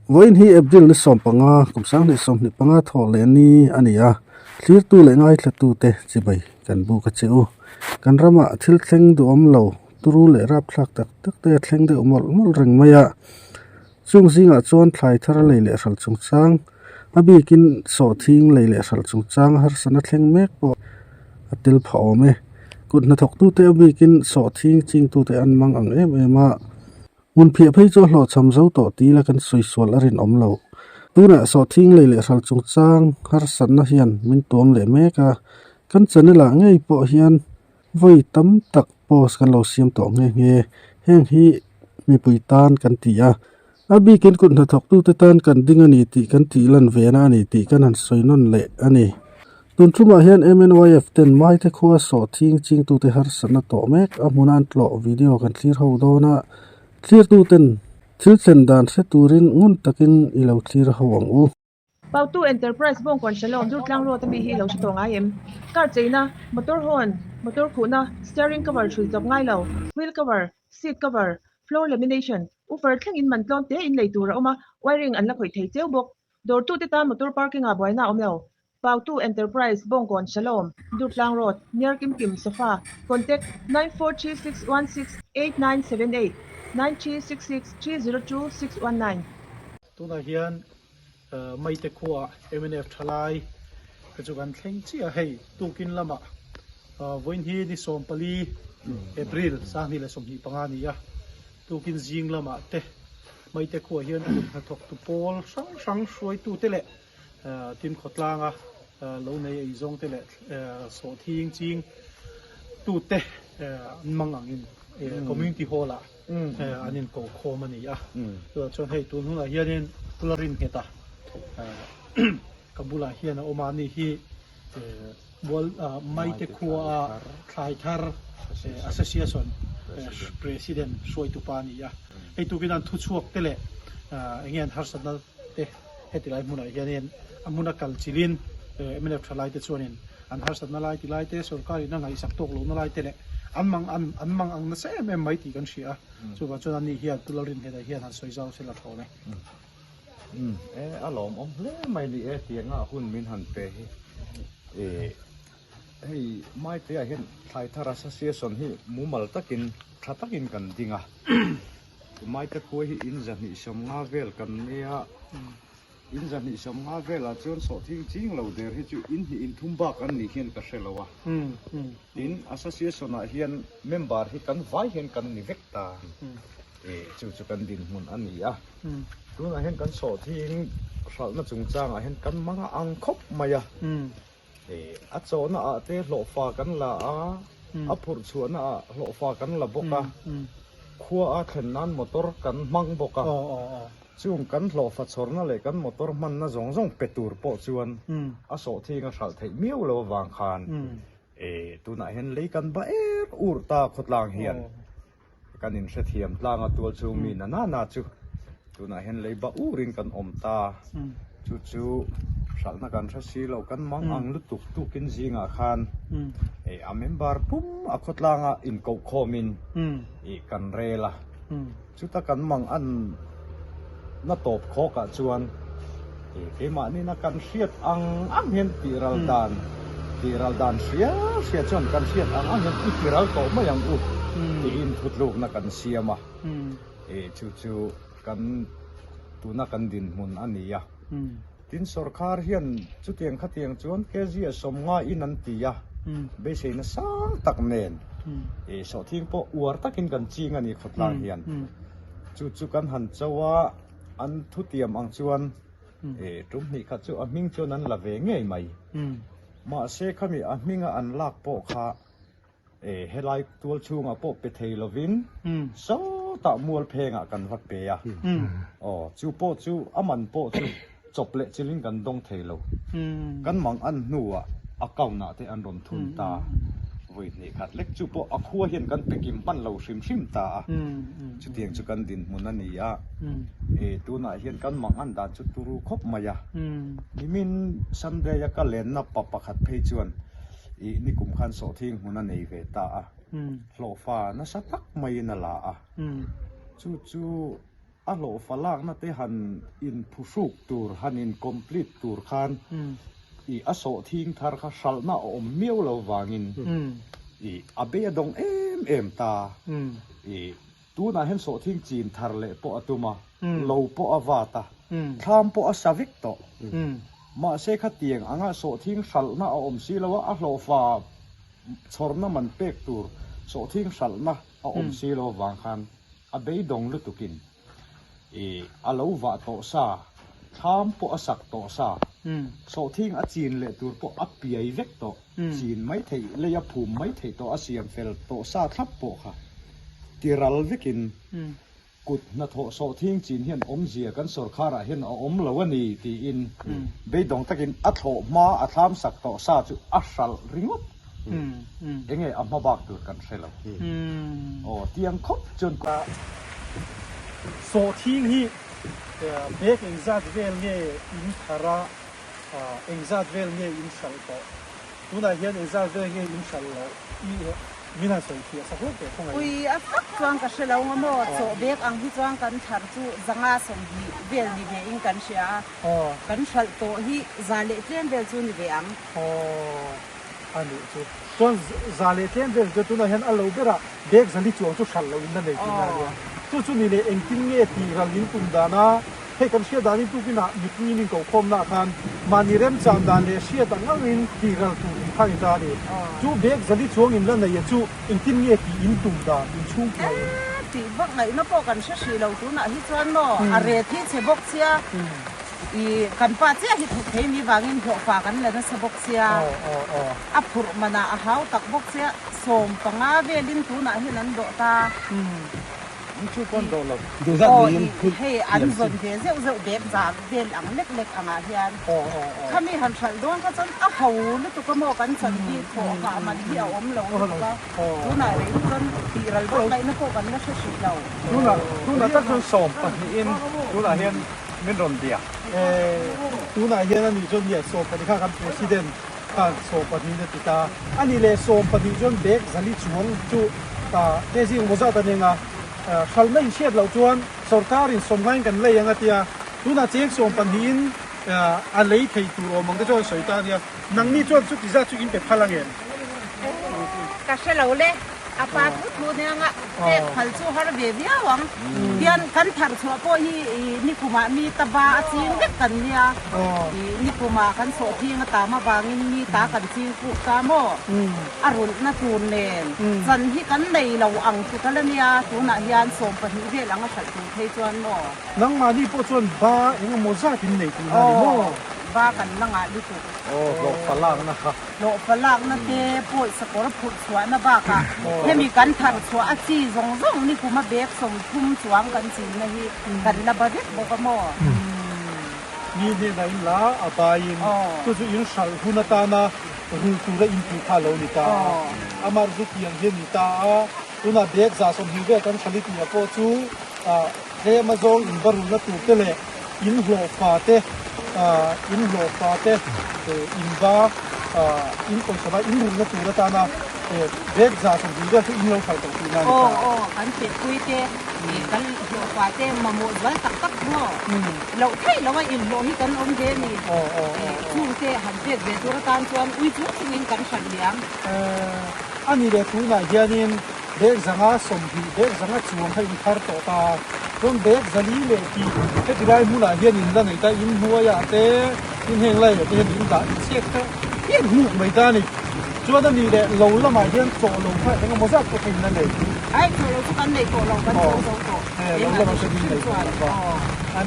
Vawiin hi April ni 15 kum 2025 thawh leh ni a ni a, thlirtu leh ngaithlatute chibai kan buk a che u. Kan ramah thil thleng duhawm lo turu leh rapthlak tak tak te a thleng deuh mawlh mawlh reng mai a. Chung zingah chuan thlai thar lei leh hral chungchang, a bikin sawhthing lei leh hral chungchang harsatna thleng mek pawh a tel phah awm e. Kut hnathawktute a bikin sawhthing chingtute an mang ang em em a. Hmun phiah phei chu a hlawhchham zo tawh ti ila kan sawi sual a rinawm lo. Tunah sawhthing lei leh hral chungchang harsatna hian min tuam leh mek a, kan channel ah ngei pawh hian Vawi tam tak post kan lo siam tawh nghe nghe. Heng hi mipui tan kan ti a, a bikin kut hnathawktute tan kan ding a ni tih kan tih lan ve na a ni tih kan han sawi nawn leh a ni. Tun tumah hian MNYF ten Maite khua sawhthing chingtute harsatna tawh mek a hmuna an tlawh video kan thlir ho dawn a, thlirtuten thil thlen dan hre turin ngun takin i lo thlir ho ang u. Pautu Enterprise Bawngkawn Shalom Durtlang Road a mi hi lo hre tawh ngai em? Car cheina, motor horn, motor khuhna, steering cover hrui chawp ngai lo, wheel cover, seat cover, floor lamination, woofer thlengin man tlawm te in lei tur a awm a, wiring an la khawih thei cheu bawk. Dawrtute tan motor parking ah buaina a awm lo. Pautu Enterprise Bawngkawn Shalom Durtlang Road, near Kimkim Sofa, contact 9436168978, 9366302619. Tunah hian Maite khuaah mnf thalai te chu kan thleng chiah a, hei tukin lamah vawiin hi ni 14 April 2025 a ni a, tukin zing lamah te Maite khuaah hian kut hnathawktu pawl hrang hrang hruaitu te leh tin khawtlanga lo nei eizawng te leh sawhthing ching tute an mang angin community hall ah an in ko khawm a ni a chuvang chuan hei tun hunah hianin Pula Rinnghet-a ka bulah hian a awm a ani hi Mual Maite khua thlai thar Association President hruaitupa a ni a hei tukin an thuchhuak te leh enge an harsatna te heti lai hmunah hianin a hmuna kal chilhin mnf thalai te chuanin an harsatna lai ti lai te sorkar in a ngaihsak tawk lohna lai te leh an mang an an mang ang nasa em em mai tih kan hria a chuvang chuan ani hian Pu Lalrinheta hian han sawi zau sela thawn e. Umm e a lawmawm hle mai ni e tianga hun min han pe hi e hei Maite-ah hian Thlai Thar Association hi mumal takin tha takin kan ding a. Maite khua hi in 250 vel kan nia, in 250 velah chuan sawhthing ching lo der hi chu in hnih in thum bak an nih hian ka hre lo a. Tin, association ah hian member hi kan vai hian kan ni vek ta, e chu chu kan dinhmun a ni a. Tunah hian kan sawhthing hralhna chungchangah hian kan mang a ang khawp mai a. A chawhna ah te hlawhfa kan la a, a phurh chhuahna ah hlawhfa kan la bawk a, khua a thlen nan motor kan hmang bawk a, chung kan hlawhfa chhawrna leh kan motor hmanna zawng zawng pe tur pawh chuan a sawhthing a hralh theih miau lo avang khan tunah hian lei kan ba er ur ta khawtlang hian. Kan inhrethiam tlang a tual chhung mi na na na chu tunah hian leiba urin kan awm ta. Chu chu hralhna kan hre si lo, kan mang ang lutuk tukin zingah khan a member pum a khawtlanga inkoh khawmin kan rel a. Chuta kan mang an na tawp khawkah chuan keimahni na kan hriat ang ang hian tihral dan tihral dan hria hria chuan kan hriat ang ang hian i tiral tawh mai ang u tiin thutlukna kan siam a, chu chu kan tuna kan dinhmun a ni a. Tin sorkar hian chutiang khatiang chuan kg a 50 in an ti a, beiseina sang tak nen sawhthing pawh uar takin kan ching a ni khawtlang hian. Chu chu kan han cho a, an thutiam ang chuan tum hnih khat chu a hming chuan an la ve ngei mai. Mahse khami a hminga an lak pawh kha Helai tual chhungah pawh pe thei lovin sawtah mual phengah kan va pe a, aw chu pawh chu a man pawh chu chawp leh chilhin kan dawng thei lo. Kan mang an hnuah account ah te an rawn thun ta, vawi hnih khat lek chu pawh a khua hian kan pe kim hman lo hrim hrim ta a, chutiang chu kan dinhmun a ni a, tunah hian kan mang an dan chu turu khawp mai a, nimin Sunday a ka lenna pa pakhat phei chuan Ih nikum khan sawhthing hmun a nei ve ta a, hlawhfa nasa tak maiin a la a. Chu chu A hlawhfa lakna te han inphuhruk tur, han in complete tur khan i a sawhthing thar kha hralhna a awm miau lo vangin i a bei a dawng em em ta. I tunah hian sawhthing chin thar leh pawh a tum a, lo pawh a vat a, thlam pawh a sa vek tawh. Mahse khatiang anga sawhthing hralhna a awm si lo a, a hlawhfa chhawrna man pek tur sawhthing hralhna a awm si lo avang khan a beidawng lutukin i a lo vah tawh sa, thlam pawh a sak tawh sa, sawhthing a chin leh tur pawh a piai vek tawh, chin mai theih, lei a phum mai theih tawh, a siam fel tawh sa thlap pawh kha tiral vekin Kut hnathawh sawhthing chin hian awmzia kan sawrkharah hian a awm lo a ni tiin beidawng takin a thlawh hma a thlam sak tawh sa chu a hralh ringawt. Enge a hma bak tur kan hre lo. Aw tiang khawp chuan. Sawhthing hi bag engzat vel nge in thar a, engzat vel nge in hralh tawh? Tunah hian engzat vel nge in hralh loh? Min han sawi thiah sak hlauh teh khawngaih. Ui a fak chuan ka hre lo nga maw, chaw bek ang hi chuan kan thar chu zanga 20 vel ni ve in kan hria a, kan hralh tawh hi za leh tlem vel chu ni ve ang. Aw a nih chu, chuan za leh tlem vel chu tunah hian a lo berah bek zali chuang chu hralh lo in la nei tihna a nia. Chu chu ni leh engtin nge tih ral in tum dan a, Hei kan hriat danin tukinah mipui in inkohkhawmna ah khan mahni remchang dan leh hriat ang angin tih ral tur in kha ni ta a ni. Chu bag zali chuang in la nei a chu engtin nge tih in tum dan in chhungkuah in. Eee tih vak ngaihna pawh kan hre hrih lo tunah hi chuan maw a ret hi chhe bawk sia i kan pa chiah hi thawk thei ni vangin hlawhfa kan la nasa bawk sia a phurh manah a hau tak bawk sia 15 velin tunah hian an dawh ta. Aw i hei an zawn ve zeuh zeuh bek zak vel ang lek lek angah hian khami han hralh dawn kha chuan a ho lutuk a maw kan chan hi thawh hah man hi a awm lo lutuk a tunah rei hi chuan tih ral vak ngaihna pawh kan la hre hrih lo. Tunah tunah tak chuan 12 in tunah hian min rawn bia. Tunah hian ani chuan nia 12 kha kan president khan 12 in a ti ta a ni leh 12 chuan bag zali chuang chu te zing maw zat a ni anga hralhna in hriat loh chuan sorkar in sawmngain kan lei ang a tia tunah cheng 12 in a lei thei tur awm ang te chuan sawi ta a nia nangni chuan chuti zat chu in pe phal ang em? Ka hre lo le. A pa thu thu nia nga pek phal chu har ve viau ang. Hian kan thar chhuah pawh hi i nikumah mi ta ba a ching vek kan nia. I nikumah kan sawhthing a tam avangin mi ta kan ching kuk ta maw? A rulhna tur nen chan hi kan nei lo ang tluk a la nia. Tunah hian 12 vel ang a hralh tur phei chuan maw? Nangmahni pawh chuan ba engemaw zat in nei tihna a ni maw? Ba kan la ngah lutuk. Aw hlawh palakna kha. Hlawhfa lakna te, pawisa kawr phurh chhuahna bakah hemi kan thar chhuah a chi zawng zawng ni kuma bag 30 chuang kan chinna hi kan la ba vek bawk a maw? Mi hnenah in la a baiin chu chu in hralh hun atana rul tura in tih kha a lo ni ta a, amah zu tiang hi a ni ta a, tunah bag 120 vel kan hralh i tih ah pawh chu tlem azawng in va rulna tur te leh in hlawhfa te in hlawhfa te in va in pawisa va in rulna tur atana bag 120 vel chu in lo hralh tawh tihna a ni ta. Aw aw kan pehpui te kan hlawhfa te mamawh zual tak tak maw loh theih loh a inhlawh hi kan awm ve a ni. Chung te han pek ve tur atan chuan ui chung chungin kan hralh liam. A ni leh tunah hianin Bag zanga 20, bag zanga chuang kha in thar tawh ta. Chuan bag 400 leh tih heti lai hmunah hian in la nei ta, in hnuaiah te, in heng laiah te hian in dah chhiat kha hian hnuk mai ta a ni. Chuan a nih leh lo lamah hian chaw lo kha eng emaw zat pawh kha in la nei. Ai, chaw lo chu kan nei tawh lo, kan chaw zo tawh. Engah ni hrim hrim chuan aw,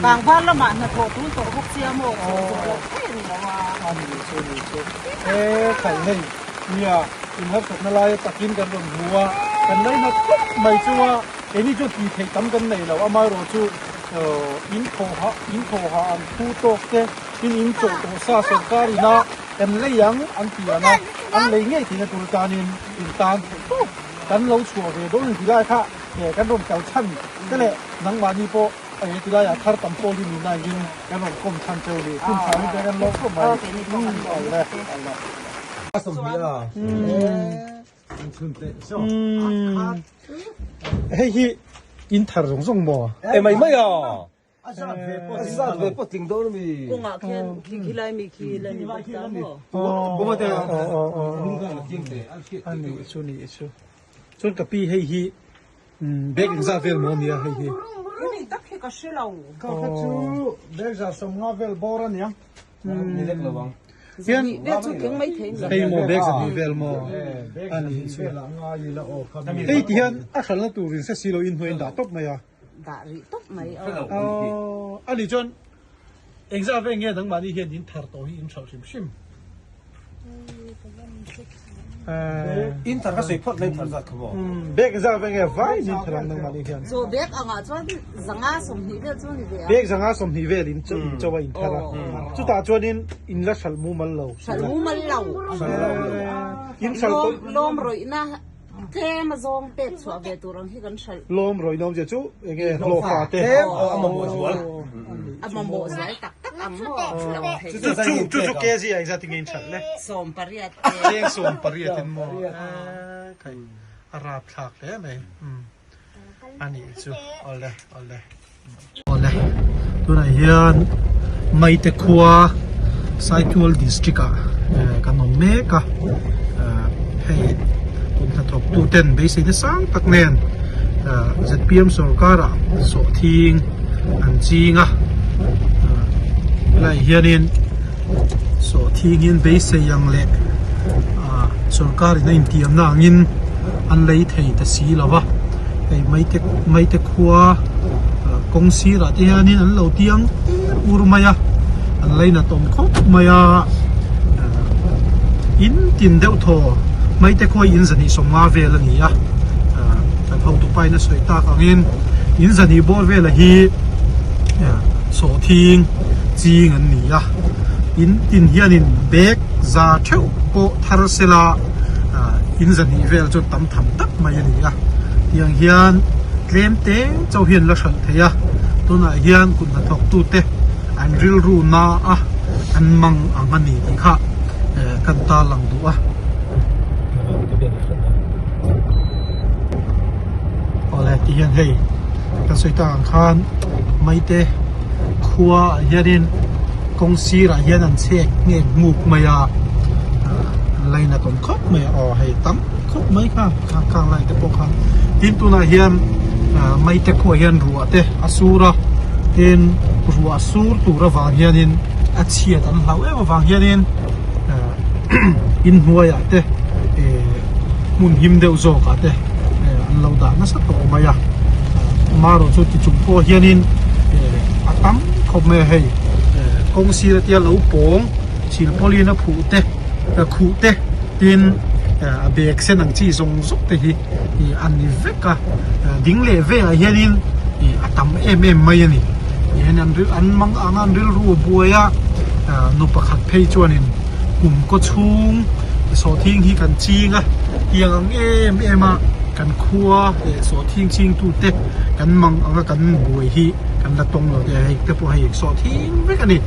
tlangval lamah hnathawh tul tawh bawk sia maw, chaw zawh loh theih a ni lo a. A ni chu, a ni chu. E khaih hei. Nia, inharsatna laia takin kan rawn hmu a, kan lainat khawp mai chu a, keini chuan tih theih tam kan nei lo, amaherawh chu in thawhah in thawhah an phu tawk te, tin in chawh tawh sa sorkar ina kan lei ang an ti ang a, an lei ngei theihna tur tanin in tan theih tawp kan lo chhuah ve dawn a ni ti lai kha kan rawn kal chhan te leh nangmahni pawh Eng ti laiah thar tam pawl hi nihna engin kan rawn kawm chhan cheu ni. Hun tha hi kan lawm khawp mai. Awle awle. Hei hi In thar zawng zawng maw? E mai mai a! A zat ve pawh a zat ve pawh tling dawn a mi. Kawngah khian khi khi lai mi khi la ni bawk ta maw? A nih chu nih chu. Chuan ka pi hei hi bag engzat vel maw nia hei hi? Hemi tak hi ka hre lo. Kha kha chu bag za sawmnga vel bawr a nia. Ni lek lo ang. Hian Zahnih vel chu tling mai thei ni. Hei maw bag zahnih vel maw a nih chu. Hei ti hian a hralhna tur in hre si lo in hnuai in dah tawp mai a. Dah rih tawp mai aw. A nih chuan engzah vel nge nangmahni hian in thar tawh hi in hralh hrim hrim. In thar ka sawi phawt la in thar zat kha maw? Bag zat vel nge vai in thar ang nangmahni hian. Chaw bag angah chuan zanga 20 vel chu a ni ve a. Bag zanga 20 vel in chaw a in thar a. Chutah chuanin in la hralh mumal lo. Hralh mumal lo. In hralh tawh. Lawm rawihna tlem a zawng pek chhuah ve tur ang hi kan hralh. Lawm rawihna awmzia chu enge hlawhfa te. Tlem a mamawh zual. A mamawh zual tak. Tak ang maw? Lo thei. Chu chu chu chu kg ah engzat tinge in hralh le? 18 te. Cheng 18 in maw? Kai a rap thlak hle mai. Um. Ani chu awle awle. Awle. Tunah hian Maite khua Saitual district ah kan awm mek a. Hei kum hnathawk tu ten beiseina sang tak nen ZPM sorkar ah sawhthing an ching a helaiah hianin sawhthingin beisei ang leh ah sorkar in a intiamna angin an lei thei ta si lo va hei maite maite khua kawng sirah te hianin an lo tiang ur mai a an lainat awm khawp mai a in tin deuh thaw maite khua in zahnih 50 vel a ni a kan hotu pa in a sawi tak angin in zahnih bawr vela hi sawhthing ching an ni a in tin hianin bag za theuh pawh thar sela in zahnih vel chu tam tham tak mai a ni a tiang hian tlem te chauh hian la hralh thei a tunah hian kut hnathawk tute an rilru na a an mang ang a ni tih kha kan tarlang duh a. Awle ti hian hei kan sawi tak ang khan maite khua ah hianin kawng sirah hian an chhek nghek nghuk mai a an lainat awm khawp mai a aw hei tam khawp mai kha khang lai te pawh khan tin tunah hian maite khuaah hian ruah te a sur a tin ruah sur tur avang hianin a chhiat an hlauh em avang hianin inhnuaiah te hmun him deuh zawkah te an lo dah nasa tawh mai a amaherawh chu ti chung pawh hianin a tam khawp mai a hei kawng sir atia lo pawng silpawlin a phuh te khuh te tin a bag sen ang chi zawng zawng te hi a ni vek a ding leh velah hianin a tam em em mai a ni tihian an an mang ang a an rilru a buai a nu pakhat phei chuanin kum kaw chhung sawhthing hi kan ching a tiang ang em em a kan khua leh sawhthing ching tute kan mang ang a kan buai hi kan la tawng lo te hei te pawh hei sawhthing vek a ni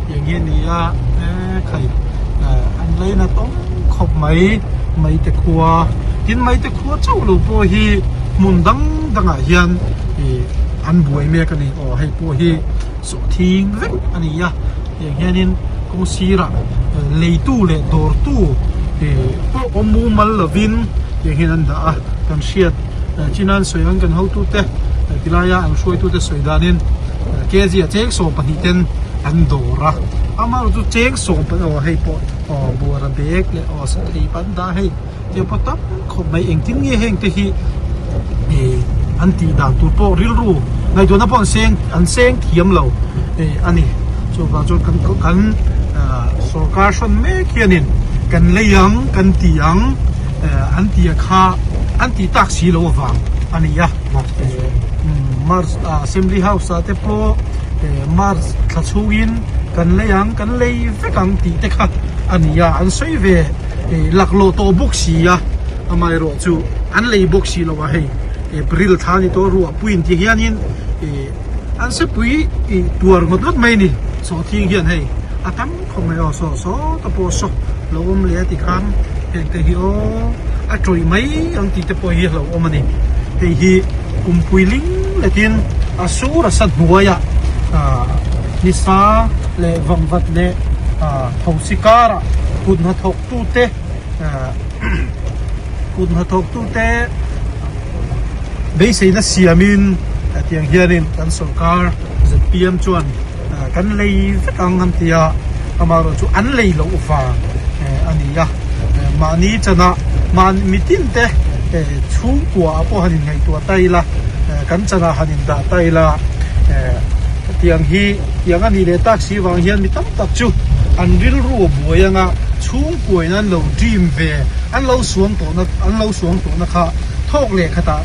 tiang hi a ni a khai an leina tawng khawp mai maite khua tin maite khua chauh lo pawh hi hmun dang dangah hian ih an buai mek a ni aw hei pawh hi sawhthing vek a ni a tiang hianin kawng sirah leitu leh dawrtu ih pawh awm mumal lovin tiang hian an dah a kan hriat chinan sawi ang kan hotute tilaia an hruaitute sawi danin kg a cheng 12 ten an dawr a amaherawhchu cheng 10 aw hei pawh aw buara bag leh aw sathei pan dah hei tiang pawh tam khawp mai engtin nge heng te hi ih an tih dan tur pawh rilru ngaihtuahna pawh an seng an seng thiam lo ih a ni chuvang chuan kan kan ah sorkar hrawn mek hianin kan lei ang kan ti ang eh an tih kha an tih tak si loh avang a ni a march ah assembly house ah te pawh eh march thla chhungin kan lei ang kan lei vek ang tih te kha a ni a an sawi ve ih laklawh tawh bawk si a amaherawh chu an lei bawk si lo a hei April thla a ni tawh ruahpui in ti hianin ih an sepui ih tuar ngawt ngawt mai a ni sawhthing hian hei a tam khawp mai aw saw saw te pawh saw lo awm leh a ti khan heng te hi aw a tawih mai ang tih te pawh hi a hlauhawm a ni hei hi kumpui ling. letin a sur a sa hnuaiah nisa leh vangvat leh thosi karah kut hnathawk tute kut hnathawk tute beiseina siamin tiang hianin kan sawrkar zpm chuan kan lei vek ang an ti a amaherawh chu an lei loh vang a ni a mahni chana mahni mitin te chhungkua ah pawh han in ngaihtuah ta ila kan chanah han in dah ta ila tiang hi tiang a nih leh tak si vang hian mi tam tak chu an rilru a buai anga chhungkuain an lo dream ve an lo suang tawhna an lo suang tawhna kha thawk leh khatah.